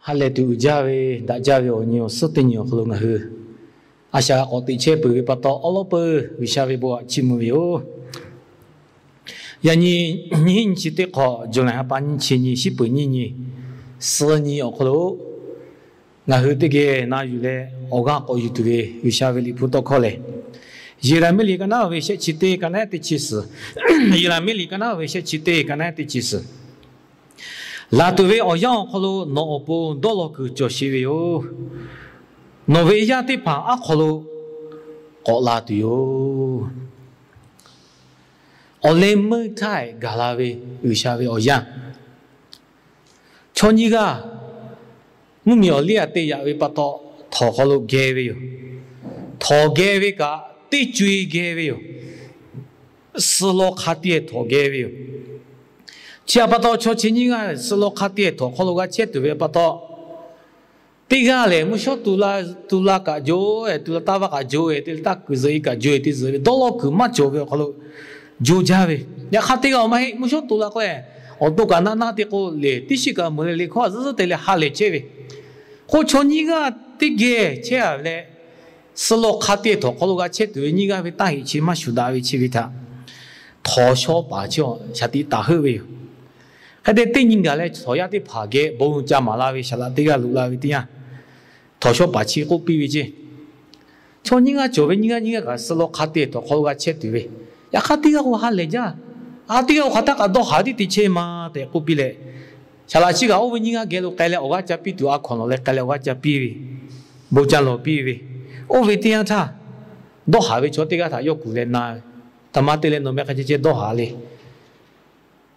Ha lehˬ tuˬ uiˍ jaˇ ve, daꞈ jaˇ ve awˬ nyi awˬ suhˉ teˇ nyi awˬ hk'aw lo ngaˬ hui a shaꞈ g'a k'awꞈ teꞈ chehˇ peuˬ ve pa taw, awˉ lawˉ peuˬ G'uiˬsha ve bon htaꞈ chiˇ mvuh ve yoˬ. Yaꞈ nyi nyiˇ hinˉ nyiˇ chi teˇ hk'awꞈ, July ha pa nyiˇ chi nyi, shiˉ peuˍ nyiˇ nyi, suh nyi awˬ hk'aw lo ngaˬ hui teˇ geh na yuˬ leh awˬ g'aˇ k'awꞈ yuˬ tuˬ ve G'uiˬsha ve Liꞈ hpu tawˇ hkawˇ lehˬ, Yeˍraˍmiˆ liꞈ ka naˉ ve shehˆ chi teˇ, ka naˉ teˇ chi suhˍ, Yeˍraˍmiˆ liꞈ ka naˉ ve shehˆ chi teˇ, ka naˉ teˇ chi suhˍ. Laˬ tuˬ ve awˬ yanˇ awˬ hk'aw lo nawˬ awˬ pon dawˇ law kuiˬ cawˬ sheˍ ve yoˬ. Nawˬ ve yaˇ teˇ hpaˍ aˉ hk'aw lo k'awꞈ la tuˬ yoˬ. Awˬ leh meuˇ htaˇ gaˬ la ve G'uiˬsha ve awˬ yanˇ, chaw nyiˇ g'aˇ mvuhˇmiˬ awˬ liˇ aꞈ te yaꞈ ve pa taw, htawnˍ hk'aw lo geh ve yoˬ. Htawnˍ geh ve kaꞈ teˇ co-e geh ve yoˬ. Suh law hk'a teˇ htawnˍ geh ve yoˬ. Chi htaꞈ pa taw, chaw chi nyiˇ g'aˇ suh law hk'a teˇ htawnˍ hk'aw lo g'a chehˇ tuˬ ve pa taw, teˇ g'aˇ lehˬ mvuhˇ shawˉ tu la, tu la kaꞈ jo, tu la taˇ vaˇ kaꞈ jo, te leh taˇ kuiˬ zuhꞈ-e kaꞈ jo-e te zuhꞈ ve dawˇ law kuiˬ maˇ cawˬ ve awˬ hk'aw lo jo jaˇ ve. Yaꞈ hk'aˇ teˇ g'aˇ awˬ maˇ heˆ, mvuhˇ shawˉ tu la k'o, awˬ to kaꞈ naˆ naˆ te k'o lehˬ, teˇ shiˉ kaꞈ meuꞈ leh le hkawˇ zuhˉ zuhˉ te leh ha lehˬ chehˇ ve. K'o chaw nyiˇ g'aˇ teˇ geh chehˇ a leh, suh law hk'a teˇ htawnˍ hk'aw lo g'a chehˇ tuˬ ve nyiˇ g'aˇ ve taˇ heꞈ chi maˇ shuˍ daꞈ ve chi ve htaꞈ htawnˍ shawˉ paˍ chi shaˍ tiꞈ taˍ heuˆ ve yoˬ. Hk'e te teˇ nyi gaˬ leh htawnˍ yaˇ teˇ hpaˍ geh bon ca maˍ la ve, shaˍ laꞈ teˇ g'aˇ loꞈ la ve teˇ yanˇ, htawnˍ shawˉ paˍ chi k'oˆ piˇ ve ceˇ, chaw nyiˇ g'aˇ cawˬ ve nyiˇ g'aˇ nyiˇ g'aˇ kaꞈ suh law hk'a teˇ htawnˍ hk'aw lo g'a chehˇ tuˬ ve, yaꞈ hk'aˇ teˇ g'aˇ k'o ha lehˬ jaˇ. A, teˇ g'aˇ k'o hk'aˬ htaˇ kaꞈ dawˇ haˍ tiˉ te chehˇ ma tehꞈ k'oˆ piˇ leh, shaˍ laꞈ chi kaꞈ oˇ ve nyiˇ g'aˇ geh lo k'ai leh awˬ g'aˇ ca piˇ tuˬ a hkawnˍ lawˬ leh k'ai leh awˬ g'aˇ ca piˇ ve, bon ca lawˬ piˇ ve, oˇ ve teˇ yanˇ htaˇ, dawˇ haˍ ve chaw teˇ g'aˇ htaꞈ yawˇ kuˬ leh na ve, Htaꞈ ma te leh nawˬ meh hk'a ceh ceh dawˇ haˍ le.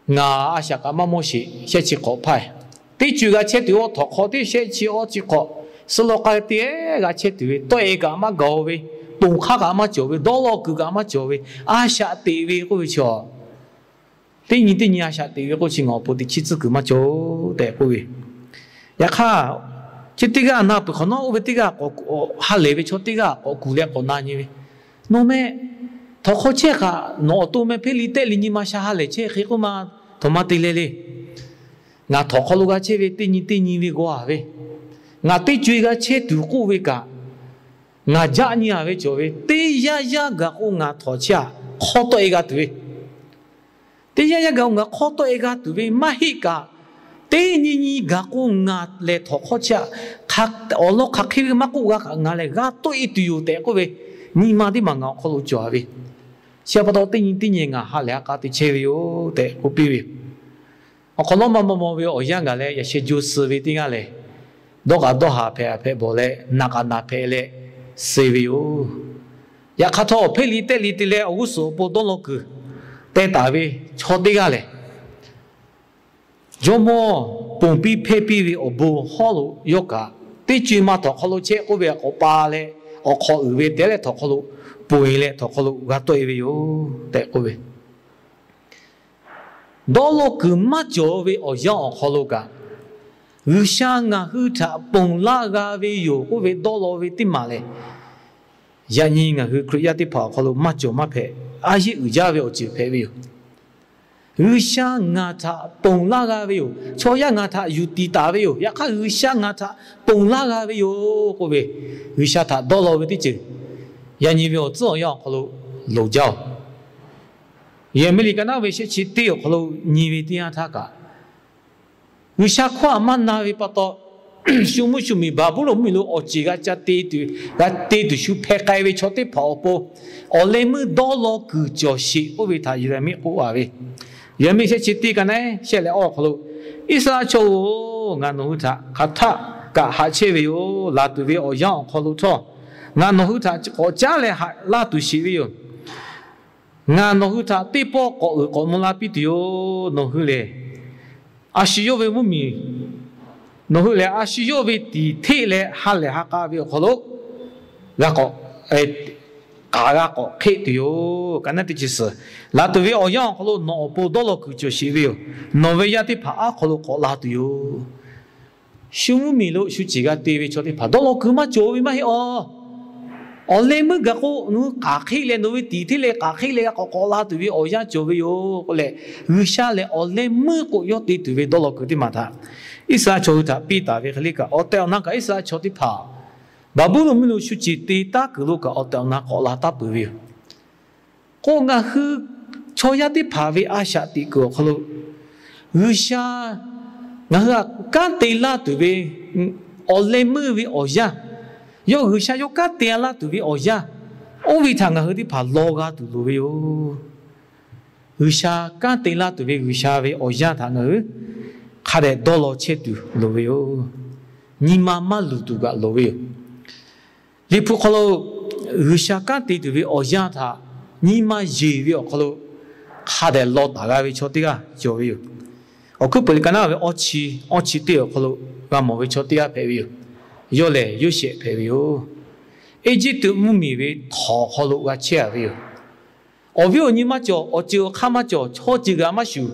Ngaˬ a shaꞈ kaꞈ maˇ mawˇ sheˍ, shehˆ chi hk'awꞈ hpaˇ, teˇ co-e g'a chehˇ tuˬ awˬ htawnˍ hk'aw teˇ shehˆ chi awˇ chi hk'awꞈ, suh law k'ai te g'a chehˇ tuˬ ve, tawˆ-e kaꞈ maˇ gaˬ-o ve, ponˬ hk'aˇ kaꞈ maˇ cawˬ ve, dawˇ law kuiˬ kaꞈ maˇ cawˬ ve, a shaꞈ teꞈ ve k'oˆ ve chi a teˇ nyi teˇ nyi a shaꞈ teꞈ ve k'oˆ chi ngaˬ awˬ pon teꞈ chiˇ tcuhˉ kuiˬ maˇ cawˬ tehꞈ k'oˆ ve. Yaꞈ hk'aˇ, chi teˇ g'aˇ na peuˬ hk'awꞈ nawˉ, oˇ ve teˇ g'aˇ k'awꞈ ha lehˬ ve chaw teˇ g'aˇ k'awꞈ kuˬ leh k'awꞈ na nyi ve, Nawˬ meh htawnˍ hk'aw chehˇ kaꞈ nawˬ awˬ to meh hpeˇ li tehˆ li nyi ma sha ha lehˬ chehˇ hk'e k'oˆ ma, htaꞈ ma te leh le. Ngaˬ htawnˍ hk'aw lo g'a chehˇ ve teˇ nyi teˇ nyi ve g'aw a ve, ngaˬ teˇ co-e g'a chehˇ tuˬ k'oˆ ve kaꞈ, ngaˬ jaˆ nyi a ve cawˬ ve, teˇ yanˇ yanˇ gaˬ k'o ngaˬ htawnˍ chehˇ a hk'awˇ tawˆ-e g'a tuˬ ve, teˇ yanˇ yanˇ gaˬ k'o ngaˬ hk'awˇ tawˆ-e g'a tuˬ ve maˇ heˆ kaꞈ, teˇ nyi nyi gaˬ k'o ngaˬ lehˬ htawnˍ hk'aw chehˇ a, awˬ lawn hk'aˬ hk'e ve maˇ k'oˆ g'a kaꞈ ngaˬ lehˬ g'a tawˆ-e tuˬ yoˬ tehꞈ k'oˆ ve, nyi ma teˇ maˬ ngaˬ awˬ hk'aw lo cawˬ a ve, chi pa taw teˇ nyi teˇ nyi ngaˬ ha lehˬ ha k'a te chehˇ ve yoˬ tehꞈ k'oˆ piˇ ve. Awˬ hk'awꞈ nawˉ maˇ maw maw ve awˬ yanˇ gaˬ leh yaꞈ sheh jo suh ve teˇ g'aˇ lehˬ, dawˇ k'aꞈ dawˇ haˍ hpehꞈ a hpehꞈ bawˬ leh naꞈ k'aꞈ naꞈ hpehꞈ leh suh ve yoˬ. Yaꞈ hk'aˇ htawˇ hpeˇ li tehˆ li te leh awˬ g'uˇ suhˍ awˬ pon dawˇ law kuiˬ teh taˍ ve chaw teˇ g'aˇ lehˬ, jawˇmawˇ ponˬ piˇ hpehˇ piˇ ve awˬ bon hawˉ lo yawˇ kaꞈ, teˇ co-e ma htawnˍ hk'aw lo chehˇ k'oˆ ve k'awꞈ pa leh, awˬ hk'aw uiˍ ve tehꞈ leh htawnˍ hk'aw lo ponˬ-e leh htawnˍ hk'aw lo g'a tawˆ-e ve yoˬ tehꞈ k'oˆ ve, dawˇ law kuiˬ maˇ cawˬ ve awˬ yanˇ awˬ hk'aw lo kaꞈ, G'uiˬsha ngaˬ hui htaꞈ ponˬ laˇ g'a ve yoˬ k'oˆ ve dawˇ law ve teˇ maˬ lehˬ, yaꞈ nyi ngaˬ hui Hkriꞈ yaˇ teˇ hpaˍ awˬ hk'aw lo maˇ cawˬ maˇ hpehꞈ, a yeˇ uiˍ jaˇ ve awˬ ceuˬ hpehꞈ ve yoˬ. G'uiˬsha ngaˬ htaꞈ ponˬ laˇ g'a ve yoˬ. Chaw yaˇ ngaˬ htaꞈ yuˬ tiˍ taˍ ve yoˬ. Yaꞈ hk'aˇ G'uiˬsha ngaˬ htaꞈ ponˬ laˇ g'a ve yoˬ k'oˆ ve, G'uiˬsha htaꞈ dawˇ law ve teˇ ceuˬ yaꞈ nyi ve awˬ tcuhˉ awˬ yanˇ awˬ hk'aw lo loˍ jaˇ-oˬ. Yeˍraˍmiˆ liꞈ ka naˉ ve shehˆ chi teˇ awˬ hk'aw lo nyi ve teˇ yanˇ htaˇ kaꞈ, G'uiˬsha hkawˇ htaꞈ maˇ na ve pa taw, shu mvuhˇ shu miˬ Baˍbuˍlonˍ mvuhˇmiˬ lo awˬ ceˬ g'a ca te tuˬ, g'a te tuˬ shu hpeh k'ai ve chaw teˇ hpaˍ awˬ pon awˬ leh meuˇ dawˇ law kuiˬ cawˬ sheˍ k'oˆ ve htaꞈ Yeˍraˍmiˆ k'oˆ a ve. Yeˍraˍmiˆ shehˆ chi teˇ ka naˉ shehˆ leh awˇ awˬ hk'aw lo, Iˉsaˍreˍlaˆ chaw-oˬ, ngaˬ nawˬ hui htaꞈ hk'aˬ htaˆ kaꞈ haꞈ chehˇ ve yoˬ. Laˬ tuˬ ve awˬ yanˇ awˬ hk'aw lo htawˇ, ngaˬ nawˬ hui htaꞈ k'awꞈ caˉ leh haꞈ laˇ tuˬ sheˍ ve yoˬ. Ngaˬ nawˬ hui htaꞈ teˇ pawˆ k'awꞈ uiˍ k'awꞈ mvuh la piˇ tuˬ yoˬ. Nawˬ hui lehˬ, a shu yawˇ ve mvuhˇmiˬ, nawˬ hui lehˬ a shu yawˇ ve tiˍ hteˆ leh ha lehˬ ha k'a ve awˬ hk'aw lo g'a k'awꞈ, k'aꞈ g'a k'awꞈ hk'eˆ tuˬ yoˬ. Ka naˉ teˇ chi suhˍ, laˬ tuˬ ve awˬ yanˇ awˬ hk'aw lo nawˬ awˬ pon dawˇ law kuiˬ cawˬ sheˍ ve yoˬ. Nawˬ ve yaˇ teˇ hpaˍ aˉ hk'aw lo k'awꞈ la tuˬ yoˬ. Shu mvuhˇmiˬ lo shu ceˬ g'a te ve chaw teˇ hpaˍ dawˇ law kuiˬ maˇ cawˬ ve maˇ heˆ awˬ. Awˬ leh meuˇ gaˬ k'o, nawˬ hui k'aˬ hk'e leh, nawˬ ve tiˍ hteˇ leh k'aˬ hk'e leh g'a k'awꞈ k'awꞈ la tuˬ ve awˬ yanˇ cawˬ ve yoˬ k'oˆ leh, G'uiˬsha lehˬ awˬ leh meuˇ k'o yawˇ te tuˬ ve dawˇ law kuiˬ teˇ maˬ htaꞈ Iˉsaˍreˍlaˆ chaw hui htaꞈ piˇ taˍ ve hk'e le kaꞈ, awˬ tehˬ awˬ na kaꞈ Iˉsaˍreˍlaˆ chaw teˇ hpaˍ Baˍbuˍlonˍ mvuhˇmiˬ lo shu ceˬ te taˉ kuiˬ lo kaꞈ awˬ tehˬ awˬ na k'awꞈ la taˉ peuˬ ve yoˬ. K'o ngaˬ hui chaw yaˇ teˇ hpaˍ ve a shaꞈ teꞈ kuiˬ awˬ hk'aw lo G'uiˬsha ngaˬ hui htaꞈ kanˉ te laˇ tuˬ ve awˬ leh meuˇ ve awˬ yanˇ, yawˇ G'uiˬsha yawˇ kanˉ te laˇ tuˬ ve awˬ yanˇ, oˇ ve htaꞈ ngaˬ hui teˇ hpaˍ law g'a tuˬ loˍ ve yoˬ. G'uiˬsha kanˉ te laˇ tuˬ ve G'uiˬsha ve awˬ yanˇ htaꞈ ngaˬ hui hk'a dehꞈ dawˇ law chehˇ tuˬ loˍ ve yoˬ. Nyi ma maˇ luˬ tuˬ kaꞈ loˍ ve yoˬ. Liꞈ hpu hk'aw lo G'uiˬsha kanˉ te tuˬ ve awˬ yanˇ htaꞈ nyi ma yeˬ ve awˬ hk'aw lo hk'a dehꞈ law taˍ g'a ve chaw teˇ g'aˇ cawˬ ve yoˬ. Awˬ hkuiˉ puiˍ liꞈ ka naˉ ve awˇ chi, awˇ chi teˇ awˬ hk'aw lo g'a mawˬ ve chaw teˇ g'aˇ hpehꞈ ve yoˬ. Yawˇ lehˬ Yoˇsehꞈ hpehꞈ ve yoˬ. Eˇjiˇtuꞈ mvuhˇmiˬ ve htawnˍ hk'aw lo g'a chehˇ a ve yoˬ. Awˬ viˉ awˬ nyi maˇ cawˬ, awˬ ceuˬ awˬ hk'aˇ maˇ cawˬ, chaw ceuˬ g'aꞈ maˇ shuˍ,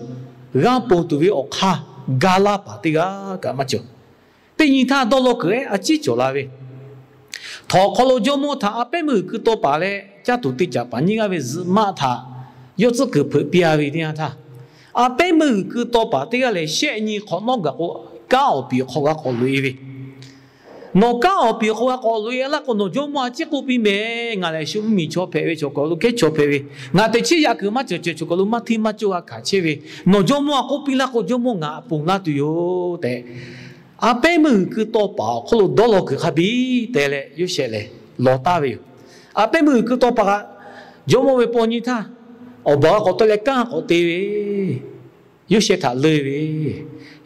g'a ponˬ tuˬ ve awˬ hk'aˇ ga laˇ paˍ teˇ g'aˇ kaꞈ maˇ cawˬ. Teˇ nyi htaˇ dawˇ law kuiˬ ehˉ a ciˉ cawˬ la ve, htawnˍ hk'aw lo jawˇmawˇ htaꞈ a pehˉ meuˇ g'uiˬ keu taw paˍ leh caˇ tuˬ te caˍ paˍ nyiˇ g'aˇ ve zuhꞈ maˆ htaꞈ yawˇ tcuhˉ kuiˬ hpeuꞈ piˇ a ve teˇ yanˇ htaˇ, a pehˉ meuˇ g'uiˬ keu taw paˍ teˇ g'aˇ lehˬ shehˆ nyi hk'awꞈ nawˉ gaˬ k'o, kanˉ awˬ piˍ hk'aw g'a k'awꞈ loꞈ e ve, nawˬ kanˉ awˬ piˍ hk'aw g'a k'awꞈ loꞈ e laˇ k'o, nawˬ jawˇmawˇ a ciˉ k'oˆ piˇ mehˍ. Ngaˬ lehˬ shu mvuhˇmiˬ chaw hpehꞈ ve, chaw kawˬ lo kehˉ chaw hpehꞈ ve, ngaˬ teꞈ chiˉ yaꞈ kuiˬ maˇ cawˬ, cawˬ chaw kawˬ lo maˇ hteˇ maˇ cawˇ g'a hkanˍ chehˇ ve, nawˬ jawˇmawˇ a k'oˆ piˇ laˇ k'o, jawˇmawˇ ngaˬ ponˬ laˇ tuˬ yoˬ tehꞈ, a pehˉ meuˇ g'uiˬ keu taw paˍ awˬ hk'oˆ lo dawˇ law kuiˬ hk'a biˇ te leh Yoˇsehꞈ lehˬ lawˬ taˍ ve yoˬ. A pehˉ meuˇ g'uiˬ keu taw paˍ jawˇmawˇ ve paw nyi htaˇ, awˬ baˬ g'a k'awꞈ tawˆ leh kanˉ k'awꞈ te ve, Yoˇsehꞈ htaꞈ leuˆ ve,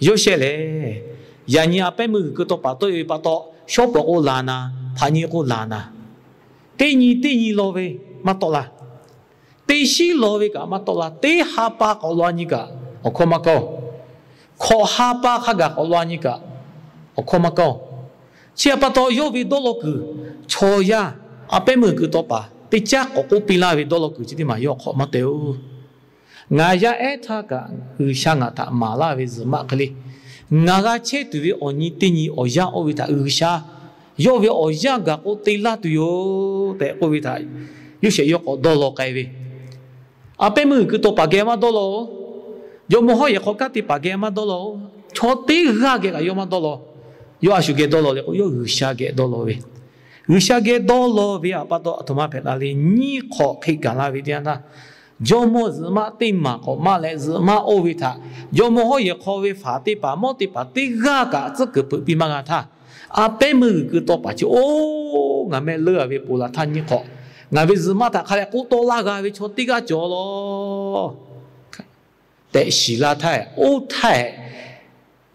Yoˇsehꞈ lehˬ, yaꞈ nyi a pehˉ meuˇ g'uiˬ keu taw paˍ tawˆ e ve pa taw, shawˉ pawˍ k'o laˬ naˍ, hpaꞈ nyi k'o laˬ naˍ, teˇ nyi teˇ nyi law ve maˇ tawˆ la. Teˇ shinˉ law ve kaꞈ maˇ tawˆ la. Teˇ ha pa k'awꞈ law a nyi kaꞈ awˬ hkawˇ maˇ kaˇ oˬ. Hkawꞈ ha pa hk'a gaˬ k'awꞈ law a nyi kaꞈ awˬ hkawˇ maˇ kaˇ oˬ. Chi htaꞈ pa taw, yawˇ ve dawˇ law kuiˬ, chaw yaˇ a pehˉ meuˇ g'uiˬ keu taw paˍ teˇ caˉ k'awꞈ k'oˆ piˇ laˇ ve dawˇ law kuiˬ chi teˇ maˬ yawˇ hk'awꞈ maˇ te oˬ. Ngaˬ yaˇ ehˉ htaˇ kaꞈ G'uiˬsha ngaˬ htaꞈ maˍ laˇ ve zuhꞈ maˆ hk'e le, ngaˬ g'a chehˇ tuˬ ve awˬ nyi teˇ nyi awˬ yanˇ oˇ ve htaꞈ G'uiˬsha yawˇ ve awˬ yanˇ gaˬ k'o te laˇ tuˬ yoˬ tehꞈ k'oˆ ve htaꞈ Yoˇsehꞈ yawˇ k'awꞈ dawˇ law k'ai ve. A pehˉ meuˇ g'uiˬ keu taw paˍ geh maˇ dawˇ law oˬ. Jawˇmawˇ hawˉ yehˬ hk'aw kanˉ te paˍ geh maˇ dawˇ law oˬ. Chaw teˇ g'aˇ geh kaꞈ yawˇ maˇ dawˇ law. Yawˇ a shu geh dawˇ law le k'o, yawˇ G'uiˬsha geh dawˇ law ve. G'uiˬsha geh dawˇ law ve htaꞈ pa taw, a htoꞈ ma hpehꞈ la le, nyiˇ hk'awꞈ hk'e gaˬ la ve teˇ yanˇ htaˇ, jawˇmawˇ zuhꞈ maˆ teˇ maˬ k'awꞈ maˇ leh, zuhꞈ maˆ oˇ ve htaꞈ jawˇmawˇ hawˉ yehˬ hk'aw ve faˍ teˇ hpaˍ mawˇ teˇ hpaˍ teˇ g'aˇ kaꞈ tcuhˉ kuiˬ hpeuꞈ piˇ maˇ g'a htaˇ, a pehˉ meuˇ g'uiˬ keu taw paˍ chi, oˇ, ngaˬ meh leuˉ a ve ponˬ laˬ htaˇ nyiˇ hk'awꞈ, ngaˬ ve zuhꞈ maˆ htaꞈ hk'a leh k'oˆ tawˆ laˇ g'a ve chaw teˇ g'aˇ cawˬ law tehꞈ shiˍ la htaˇ, oˇ htaˇ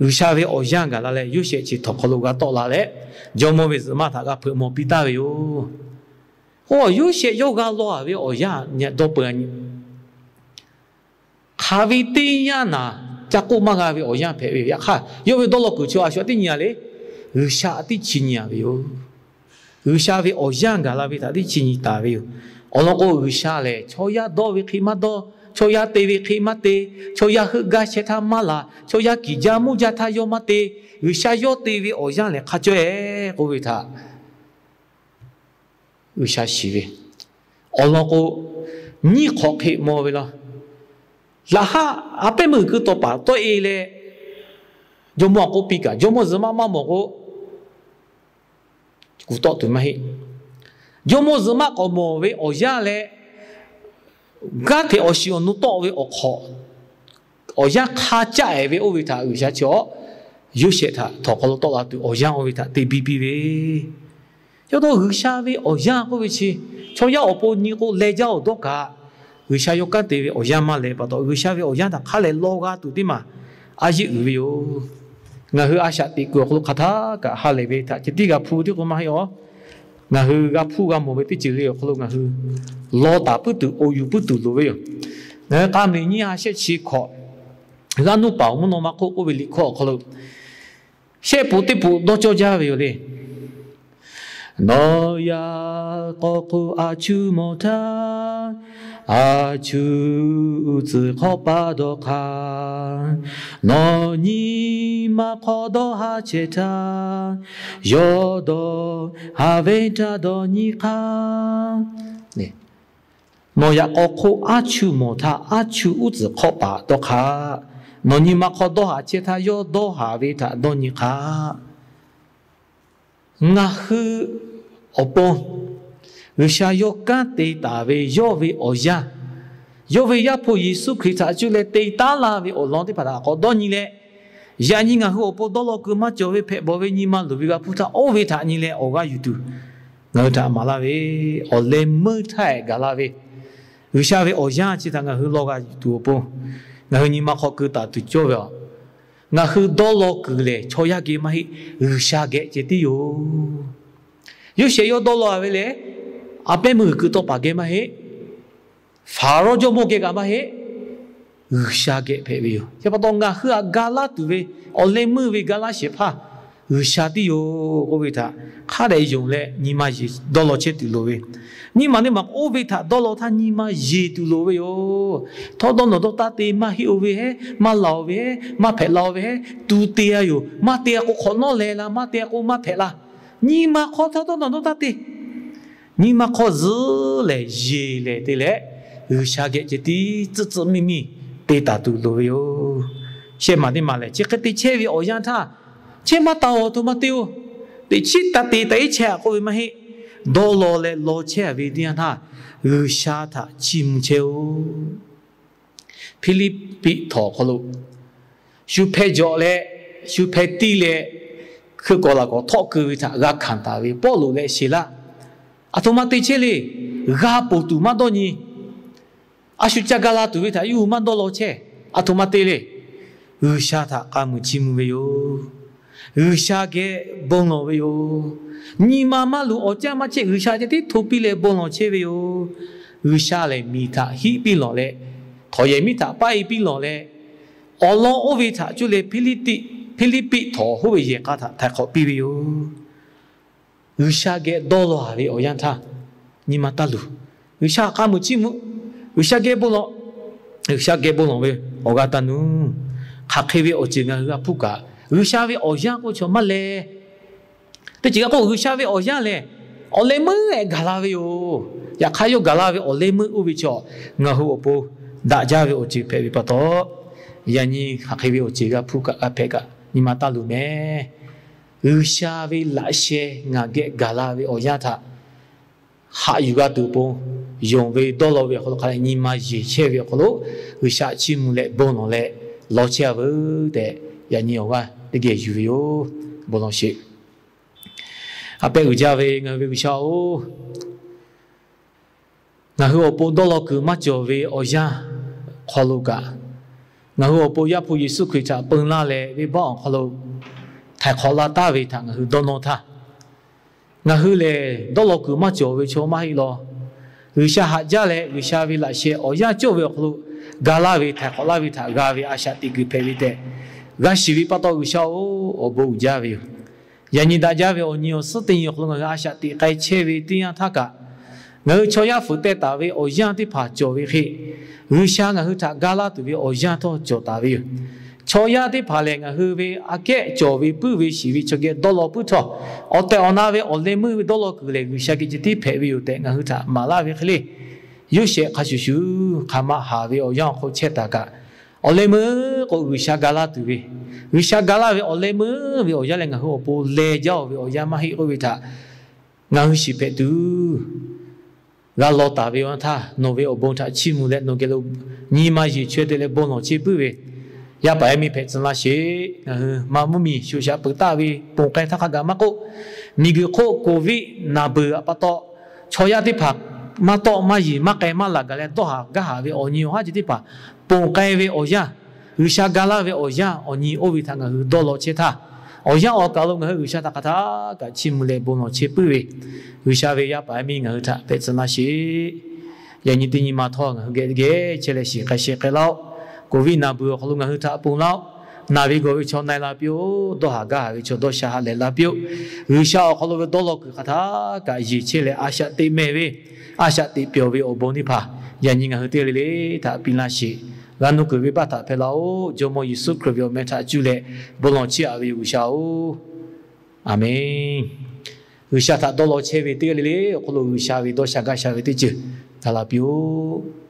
G'uiˬsha ve awˬ yanˇ gaˬ la leh, Yoˇsehꞈ chi htawnˍ hk'aw lo g'a tawˆ la leh, jawˇmawˇ ve zuhꞈ maˆ htaꞈ g'a hpeuꞈ maw piˇ taˍ ve yoˬ. Oˇ, Yoˇsehꞈ yawˇ g'a law a ve awˬ yanˇ dawˇ peu a nyi, hk'aˬ ve teˇ yanˇ naˍ ca k'oˆ maˇ g'a ve awˬ yanˇ hpehꞈ ve yoˬ. Yaꞈ hk'aˇ, yawˇ ve dawˇ law kuiˬ chi a shu a teˇ nyi a le, G'uiˬsha a teˇ chi nyi a ve yoˬ. G'uiˬsha ve awˬ yanˇ gaˬ la ve htaꞈ teˇ chi nyi taˍ ve yoˬ. Awˬ lawn k'o, G'uiˬsha lehˬ chaw yaˇ dawˇ ve hk'e maˇ dawˇ, chaw yaˇ te ve hk'e maˇ te, chaw yaˇ heuˆ gaˇ sheh htaˇ maˇ laˬ, chaw yaˇ kiˬ jaˇ mvuhˇ jaˇ htaˇ yawˇ maˇ te. G'uiˬsha yawˇ te ve awˬ yanˇ lehˬ hk'a caweh k'oˆ ve htaꞈ G'uiˬsha shiˍ ve. Awˬ lawn k'o, nyiˇ hk'awꞈ hk'e maw ve law. Laꞈ haˉ a pehˉ meuˇ g'uiˬ keu taw paˍ tawˆ e leh, jawˇmawˇ a k'oˆ piˇ kaꞈ, jawˇmawˇ zuhꞈ maˆ maˇ mawˬ k'o, kuˬ tawˆ tuˬ maˇ heˆ. Jawˇmawˇ zuhꞈ maˆ k'awꞈ mawˬ ve awˬ yanˇ leh, g'aˇ hteꞈ awˬ shiˍ awˬ nu tawˆ ve awˬ hk'awꞈ, awˬ yanˇ hk'a caˆ e ve oˇ ve htaꞈ G'uiˬsha chi awˬ Yoˇsehꞈ htaꞈ htawnˍ hk'aw lo tawˆ la tuˬ awˬ yanˇ oˇ ve htaꞈ te biˇ piˇ ve. Yawˇ dawˇ G'uiˬsha ve awˬ yanˇ k'oˆ ve chi, chaw yaˇ awˬ pon nyi k'o leh jaˇ awˬ dawˇ kaꞈ, G'uiˬsha yawˇ kanˉ te ve awˬ yanˇ maˇ leh pa taw, G'uiˬsha ve awˬ yanˇ htaꞈ hk'a leh law g'a tuˬ teˇ maˬ a yeˇ uiˍ ve yoˬ. Ngaˬ hui a shaꞈ teꞈ kuiˬ awˬ hk'aw lo hk'aˬ htaˇ kaꞈ ha lehˬ ve htaꞈ ceh tiˉ g'a hpuˇ tiˉ k'o maˇ heˆ aˬ. Ngaˬ hui g'a hpuˇ g'a mawˬ ve teˇ ceuˬ le awˬ hk'aw lo ngaˬ hui law taˍ puiˉ tuˬ, oˬ yuˬ puiˉ tuˬ loˍ ve yoˬ. Ngaˬ hui k'a meuˍ nyi ha shehˆ chi hkawꞈ, g'aˇ nuˇ paˍ awˬ mvuhˇ naw ma hk'oˆ k'oˆ ve liꞈ hkawˇ awˬ hk'aw lo shehˆ pawˍ teˇ pawˍ dawˇ cawˇ jaˇ ve yoˬ le. Nawˬ yaꞈ k'aw k'o a cuˇ mawˬ htaˇ, A cuˇ uˉ tcuhˍ hk'awˆ paˍ dawˇ hk'aˇ, nawˬ nyi ma hk'aw dawˇ haˍ chehˇ htaˇ, yawˇ dawˇ haˍ ve htaꞈ dawˇ nyi hk'aˇ. Nawˬ yaꞈ k'aw hk'oˆ aˉ chuˇ mawˬ htaˇ, aˉ chuˇ uˉ tcuhˍ hk'awˆ paˍ dawˇ hk'aˇ, nawˬ nyi ma hk'aw dawˇ haˍ chehˇ htaˇ, yawˇ dawˇ haˍ ve htaꞈ dawˇ nyi hk'aˇ. Ngaˬ hui awˬ pon G'uiˬsha yawˇ kanˉ te taˍ ve yawˇ ve awˬ yanˇ, yawˇ ve Yaˇ hpu Yeˍsuˆ Hkriꞈ htaꞈ cuˇ leh te taˉ laˇ ve awˬ lawn teˇ hpaˍ htaꞈ k'awꞈ dawˇ nyi leh, yaꞈ nyi ngaˬ hui awˬ pon dawˇ law kuiˬ maˇ cawˬ ve hpehꞈ bawˬ ve nyi ma luˬ ve g'a hpuˇ htaˇ, oˇ ve htaꞈ nyi leh awˬ g'aˇ yuˬ tuˬ, ngaˬ hui htaꞈ maˍ laˇ ve awˬ leh meuˇ htaˇ ehˍ gaˬ la ve G'uiˬsha ve awˬ yanˇ chi htaꞈ ngaˬ hui law g'a yuˬ tuˬ awˬ pon, ngaˬ hui nyi ma hk'aw keu taˍ tuˬ cawˇ ve aˬ. Ngaˬ hui dawˇ law kuiˬ lehˬ, chaw yaˇ geh maˇ heˆ, G'uiˬsha geh ceh tiˉ yoˬ. Yoˇsehꞈ yawˇ dawˇ law ve lehˬ, a pehˉ meuˇ g'uiˬ keu tawˇ paˍ geh maˇ heˆ, Hpaˍrawˇ jawˇmawˇ geh kaꞈ maˇ heˆ, G'uiˬsha geh hpehꞈ ve yoˬ. Chi pa taw ngaˬ hui htaꞈ ga laˇ tuˬ ve awˬ leh meuˇ ve ga laˇ shehˍ hpaˇ G'uiˬsha tiˉ yoˬ k'oˆ ve htaꞈ hk'a dehꞈ yonˍ leh nyi ma yeˬ dawˇ law chehˇ tuˬ loˍ ve. Nyi ma teˇ maˬ k'o, oˇ ve htaꞈ dawˇ law htaˇ nyi ma yeˬ tuˬ loˍ ve yoˬ. Htawˇ dawˇ nawˬ dawˇ taˇ te, maˇ heˆ oˇ ve heˆ, maˇ laˬ oˇ ve heˆ, maˇ hpehꞈ la oˇ ve heˆ, tuˬ te a yoˬ. Maˇ te a k'o hk'awꞈ nawˉ leh la, maˇ te a k'o maˇ hpehꞈ la. Nyi ma hk'aw htawˇ dawˇ nawˬ dawˇ taˇ te. Nyi ma hk'aw zuhˉ lehˬ yeˬ lehˬ te leh, G'uiˬsha geh ceh tiˉ tcuhˆ tcuhˆ miˇ miˇ te taˍ tuˬ loˍ ve yoˬ. Shehˆ maˬ teˇ maˬ lehˬ, chi hk'e te chehˇ ve awˬ yanˇ htaˇ, chehˇ maˇ taˍ-oˬ, aˬ htoꞈ ma te-oˬ, teꞈ chiˉ taˇ te taˇ iˉ chehˇ a k'oˆ ve maˇ heˆ. Dawˇ law leh law chehˇ ve teˇ yanˇ htaˇ, G'uiˬsha htaꞈ chiˇ mvuh chehˇ-oˬ. Hpiˇliˇpiˆ htawnˍ awˬ hk'aw lo shu hpeh jawꞈ leh, shu hpeh tiˇ leh, hkui kawˍ laˬ kawˍ htawˆ keu ve htaꞈ g'a hkanˍ taˍ ve Pawˇluꞈ leh Siˍlaˆ, aˬ htoꞈ ma te chehˇ le. G'a ponˬ tuˬ maˇ dawˇ nyi. A shu ca ga la tuˬ ve htaꞈ yawˇ hui maˇ dawˇ law chehˇ. Aˬ htoꞈ ma te le. G'uiˬsha htaꞈ k'a muiˬ chiˇ mvuh ve yoˬ. G'uiˬsha geh bon lawˬ ve yoˬ. Nyi ma maˇ luˬ, awˬ caˇ maˇ chehˇ, G'uiˬsha ceh tiˉ hto piˇ leh bon lawˬ chehˇ ve yoˬ. G'uiˬsha lehˬ miˬ htaꞈ hiˆ piˇ lawˬ leh, hk'awꞈ yehˬ miˉ htaꞈ paˆ e piˇ lawˬ leh, awˬ lawn oˇ ve htaꞈ cuˇ leh Hpiˇliˇpiˆ htawnˍ hoˉ ve yehˬ k'a htaꞈ htaiˍ hk'awꞈ piˇ ve yoˬ. G'uiˬsha geh dawˇ law ve awˬ yanˇ htaˇ, nyi ma taˇ luˬ. G'uiˬsha k'a muiˬ chiˇ mvuh, G'uiˬsha geh bon lawˬ. G'uiˬsha geh bon lawˬ ve awˬ g'aˇ taˇ nuˇ. Hk'aˬ hk'e ve awˬ ceuˬ ngaˬ hui g'a hpuˇ kaꞈ, G'uiˬsha ve awˬ yanˇ k'oˆ chaw maˇ leh. Teˇ ceuˬ g'a k'oˆ, G'uiˬsha ve awˬ yanˇ lehˬ, awˬ leh meuˇ ehˍ gaˬ la ve yoˬ. Yaꞈ hk'aˇ yawˇ gaˬ la ve awˬ leh meuˇ oˇ ve chaw, ngaˬ hui awˬ pon daꞈ jaˇ ve awˬ ceuˬ hpehꞈ ve pa taw, yaꞈ nyi hk'aˬ hk'e ve awˬ ceuˬ g'a hpuˇ kaꞈ g'a hpehꞈ kaꞈ, nyi ma taˇ luˬ mehˍ. G'uiˬsha ve laꞈ sheh ngaˬ geh gaˬ la ve awˬ yanˇ htaꞈ haꞈ yuˬ g'a tuˬ awˬ pon, yonˍ ve dawˇ law ve awˬ hk'aw lo hk'a leh nyi ma yeˬ chehˇ ve awˬ hk'aw lo, G'uiˬsha chiˇ mvuh leh bon lawˬ leh law chehˇ a veuˬ tehꞈ, yaꞈ nyi awˬ g'aˇ teˇ geh yuˬ ve yoˬ. Bon lawˬ sheˍ. A pehˉ uiˍ jaˇ ve ngaˬ hui ve G'uiˬsha-oˬ, ngaˬ hui awˬ pon dawˇ law kuiˬ maˇ cawˬ ve awˬ yanˇ hk'aw lo kaꞈ, ngaˬ hui awˬ pon Yaˇ hpu Yeˍsuˆ Hkriꞈ htaꞈ peun laˇ leh venˇbaˆ awˬ hk'aw lo htaiˍ hk'awꞈ la taˍ ve htaꞈ ngaˬ hui dawˇ nawˇ htaˇ, ngaˬ hui lehˬ dawˇ law kuiˬ maˇ cawˬ ve chaw maˇ heˆ law. G'uiˬsha haꞈ jaˇ leh G'uiˬsha ve laꞈ sheh awˬ yanˇ cawˇ ve awˬ hk'aw lo ga laˇ ve htaiˍ hk'awꞈ laˇ ve htaꞈ g'a ve a shaꞈ teꞈ kuiˬ hpehꞈ ve tehꞈ g'a shiˍ ve pa taw, G'uiˬsha-oˬ, awˬ bon uiˍ jaˇ ve yoˬ. Yaꞈ nyi daꞈ jaˇ ve awˬ nyi awˬ suhˉ teˇ nyi awˬ hk'aw lo ngaˬ hui a shaꞈ teꞈ k'ai chehˇ ve teˇ yanˇ htaˇ kaꞈ, ngaˬ hui chaw yaˇ fuiˍ teh taˍ ve awˬ yanˇ teˇ hpaˍ cawˬ ve hk'e, G'uiˬsha ngaˬ hui htaꞈ ga laˇ tuˬ ve awˬ yanˇ htawˇ cawˬ taˍ ve yoˬ. Chaw yaˇ teˇ hpaˍ lehˬ, ngaˬ hui ve aꞈ kehˉ cawˬ ve puiˉ ve shiˍ ve chaw geh dawˇ law puiˉ htawˇ, awˬ tehˬ awˬ na ve awˬ leh meuˇ ve dawˇ law kuiˬ lehˬ, G'uiˬsha geh ceh tiˉ hpehꞈ ve yoˬ tehꞈ ngaˬ hui htaꞈ maˍ laˇ ve hk'e le. Yoˇsehꞈ hk'a shuˍ shuˍ hk'aˬ ma haˍ ve awˬ yanˇ awˬ hk'aw chehˇ taˍ kaꞈ, awˬ leh meuˇ k'o G'uiˬsha ga laˇ tuˬ ve, G'uiˬsha ga laˇ ve awˬ leh meuˇ ve awˬ yanˇ lehˬ, ngaˬ hui awˬ pon leh jaˇ-oˬ ve awˬ yanˇ maˇ heˆ k'oˆ ve htaꞈ ngaˬ hui shiˍ hpehꞈ tuˬ, g'a law taˍ ve awˬ yanˇ htaˇ nawˬ ve awˬ bon htaꞈ chiˇ mvuh leh nawˬ geh lo nyi ma yeˬ chaweh te leh bon lawˬ chehˇ puiˉ ve yaˇ paˍ yaˇ miˇ hpehꞈ tcuh laˇ sheˍ. Ngaˬ hui ma mvuhˇ miˬ shoꞈ shaꞈ peuˬ taˆ ve ponˬ k'ai htaˇ hk'a gaˬ maˇ k'oˆ, miˬguiˬ hk'oˆ COVID naˍ beuˬ a pa taw, chaw yaˇ teˇ hpaˍ maˇ tawˆ maˇ yeˬ maˇ k'ai maˇ laˬ gaˬ leh dawˇ haˍ gaˇ haˍ ve awˬ nyi awˬ haˉ ceh teˇ hpaˍ ponˬ k'ai ve awˬ yanˇ, G'uiˬsha ga laˇ ve awˬ yanˇ awˬ nyi oˇ ve htaꞈ ngaˬ hui dawˇ law chehˇ htaˇ, awˬ yanˇ awˬ kaˬ lo ngaˬ hui G'uiˬsha htaꞈ hk'aˬ htaˇ kaꞈ chiˇ mvuh leh bon lawˬ chehˇ puiˉ ve, G'uiˬsha ve yaˇ paˍ yaˇ miˇ ngaˬ hui htaꞈ hpehꞈ tcuh laˇ sheˍ. Yaꞈ nyi teˇ nyi ma htawˇ ngaˬ hui geh geh chehˇ leh shiˍ k'ai sheh k'ai laˇ-oˆ. COVID naˍ beuˬ awˬ hk'aw lo ngaˬ hui htaꞈ ponˬ laˇ-oˆ. Naˬ ve gawˬ ve chaw na-e la piˇ-oˆ. Dawˇ haˍ gaˇ haˍ ve chaw dawˇ sha ha lehˬ la piˇ-oˆ. G'uiˬsha awˬ hk'aw lo ve dawˇ law kuiˬ hk'aˬ htaˇ kaꞈ yeˬ chehˇ leh a shaꞈ teꞈ mehˍ ve, a shaꞈ teꞈ pyawˬ ve awˬ bon teˇ hpaˍ Yaꞈ nyi ngaˬ hui teˇ g'aˇ le le htaꞈ piˇ laˇ sheˍ. G'a nuˇ kuiˬ ve baˆ htaꞈ hpehˇ laˇ-oˆ. Jawˇmawˇ Yeˍsuˆ Hkriꞈ ve awˬ meh htaꞈ cuˇ leh bon lawˬ chiˇ aꞈ ve yoˬ G'uiˬsha-oˬ, Aˍmenˍ. G'uiˬsha htaꞈ dawˇ law chehˇ ve teˇ g'aˇ le le awˬ hk'aw lo G'uiˬsha ve dawˇ sha gaˇ sha ve teˇ ceuˬ taˍ la piˇ-oˆ.